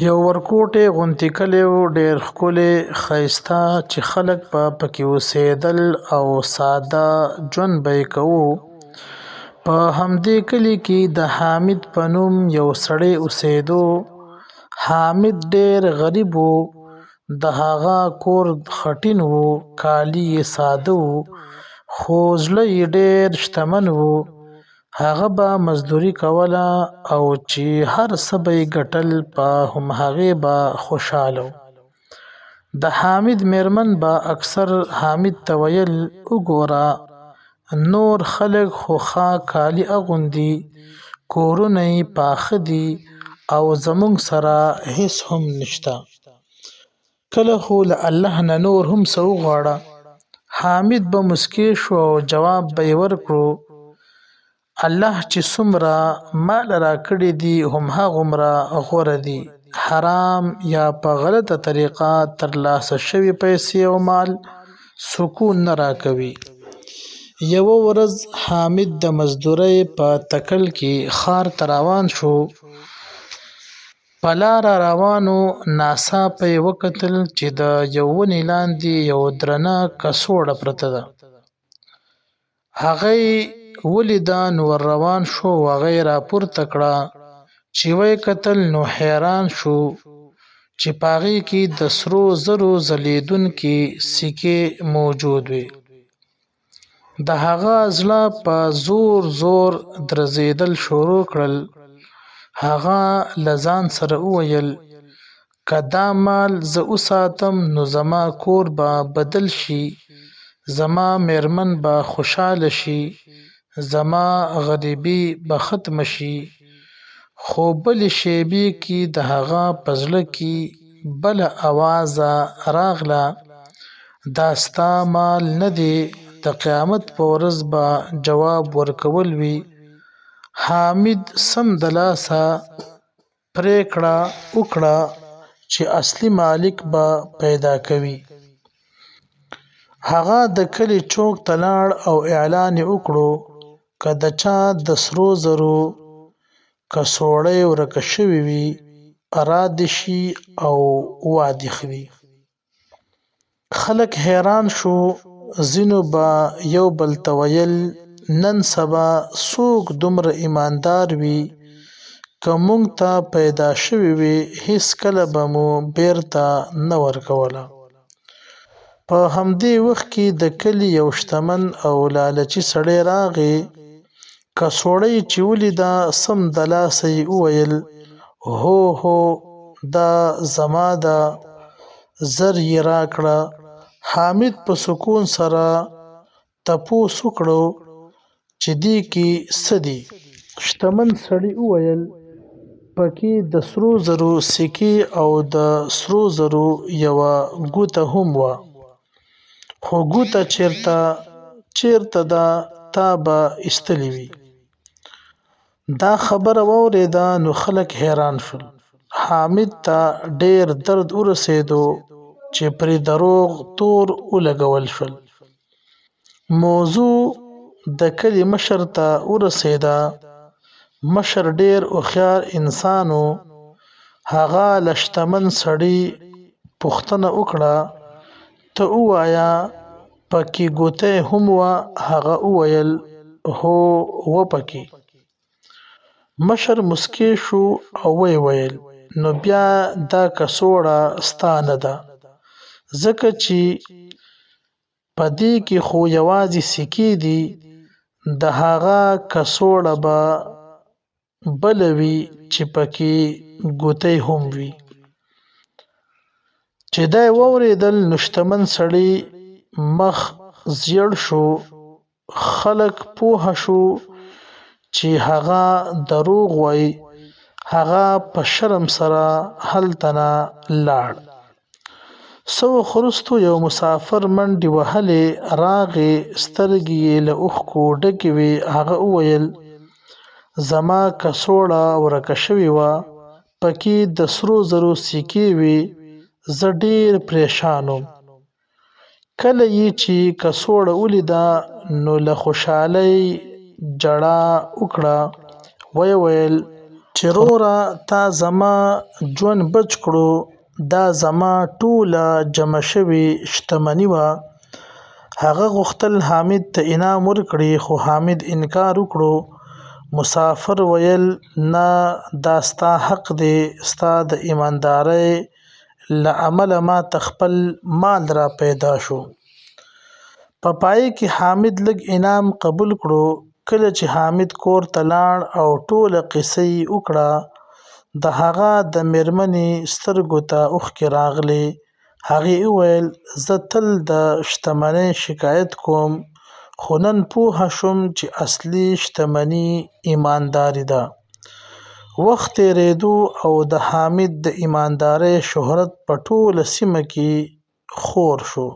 یو ورکوټی غوندې کلی و، ډېر ښکلی ښایسته چې خلک به پکې اوسېدل او ساده ژوند به یې کوو. په همدې کلي کې د حامد په نوم یو سړی اوسېدو. حامد ډېر غریب و، د هغه کور خټین و، کالي یې ساده وو، خو زړه یې ډېر شتمن و. هغه به مزدوري کوله او چې هر څه به یې ګټل، په هماغې به خوشاله و. د حامد مېرمن به اکثر حامد ته ویل: وګوره، نور خلک خو ښه کالي اغوندي، کورونه یې پاخه دي، او زموږ سره هېڅ هم نشته. کله خو له الله نه نور هم څه وغواړه. حامد به موسکی شو او جواب به یې ورکړ: الله چې څومره ماله راکړي دي، هماغومره غوره دي. حرام یا په غلطه طریقه ترلاسه شوې پیسې او مال سکون نه راکوي. یوه ورځ حامد د مزدورۍ په تکل کې ښار ته روان شو. په لاره روان و، ناڅاپه یې وکتل چې د یوې ونې لاندې یوه درنه کڅوړه پرته ده. هغه یې ولیده نو ور روان شو او هغه یې راپورته کړه. چې ویې کتل نو حیران شو چې په هغې کې د سرو زرو ځلېدونکې سکې موجود وې. د هغه زړه په زور زور درزېدل شروع کړل. هغه له ځان سره وویل: که دا مال زه وساتم نو زما کور به بدل شي، زما مېرمن به خوشاله شي، زما غریبي به ختمه شي. خو بلې شېبې کې د هغه په زړه کې بله اوازه راغله: دا ستا مال نه دی، د قیامت په ورځ به جواب ورکول وي. حامد سمدلاسه پرېکړه وکړه چې اصلي مالک به پیدا کوي. هغه د کلي چوک ته لاړ او اعلان یې وکړ: که د چا د سرو زرو کڅوړه ورکه شوې وي، را دې شي او وادې خلي. خلک حیران شول. ځینو به یو بل ته ویل: نن سبا څوک دومره ایماندار وي؟ که موږ ته پیدا شوې وي، هېڅکله به مو بېرته نه ورکوله. په همدې وخت کې د کلي یو شتمن او لالچي سړی راغی. کڅوړه یې چې ولیده، سمدلاسه یې وویل: هو هو، دا زما ده، زر یې راکړه. حامد په سکون سره تپوس وکړ چې دې کې څه دي؟ شتمن سړي وویل: پکې د سرو زرو سکې او د سرو زرو یوه ګوته هم وه. خو ګوته چېرته ده، تا به ایستلې وي. دا خبره واورېده نو خلک حیران شول. حامد ته ډېر درد ورسېد چې پرې دروغ تور ولګول شو. موضوع د کلي مشر ته ورسېده. مشر ډېر هوښیار انسان و. هغه له شتمن سړي پوښتنه وکړه: ته ووایه، پکې ګوته هم وه؟ هغه وویل: هو، وه پکې. مشر موسکی شو او ویې ویل: نو بیا دا کڅوړه ستا نه ده، ځکه چې په دې کې خو یوازې سکې دي. د هغه کڅوړه به بله وي چې پکې ګوتې هم وي. چې دا یې واورېدل نو شتمن سړي مخ زیړ شو. خلک پوه شول چې هغه دروغ وايي. هغه په شرم سره هلته نه لاړ. څه وخت وروسته یو مسافر منډې وهلې راغی. سترګې یې له اوښکو ډکې وې. هغه وویل: زما کڅوړه ورکه شوې وه، پکې د سرو زرو سکې وې، زه ډېر پرېشان وم. کله یې چې کڅوړه ولیده نو له خوشحالۍ ژړا وکړه. ویې ویل چې روره تا زما ژوند بچ کړو، دا زما ټوله جمع شوې شتمني وه. هغه غوښتل حامد ته انعام ورکړي خو حامد انکار وکړو. مسافر ویل نه دا ستا حق دی، ستا د ایماندارۍ له امله ماته خپل مال را پیدا شو. په پای کې حامد لږ انعام قبول کړو. کله چې حامد کور ته لاړ او ټوله قصه یې وکړه، د هغه د میرمنې سترګو ته اوښکې راغلې. هغې وویل: زه تل د شتمنۍ شکایت کوم، خو نن پوه شوم چې اصلي شتمني ایمانداري ده. وخت تېرېدو، او د حامد د ایماندارۍ شهرت په ټوله سیمه کې خور شو.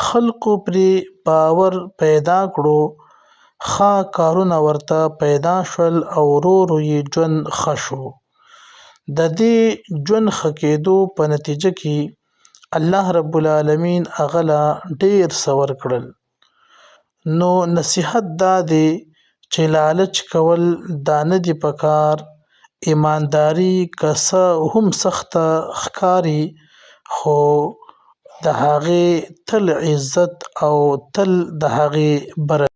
خلکو پرې باور پیدا کړو، ښه کارونه ورته پیدا شول، او ورو ورو یې ژوند ښه شو. د دې ژوند ښه کېدو په نتیجه کې الله رب العالمین هغه له ډېر څه ورکړل. نو نصیحت دا دی چې لالچ کول دا نه دي پکار. ایمانداري که څه هم سخته ښکاري، خو د هغې تل عزت او تل د هغې برکت.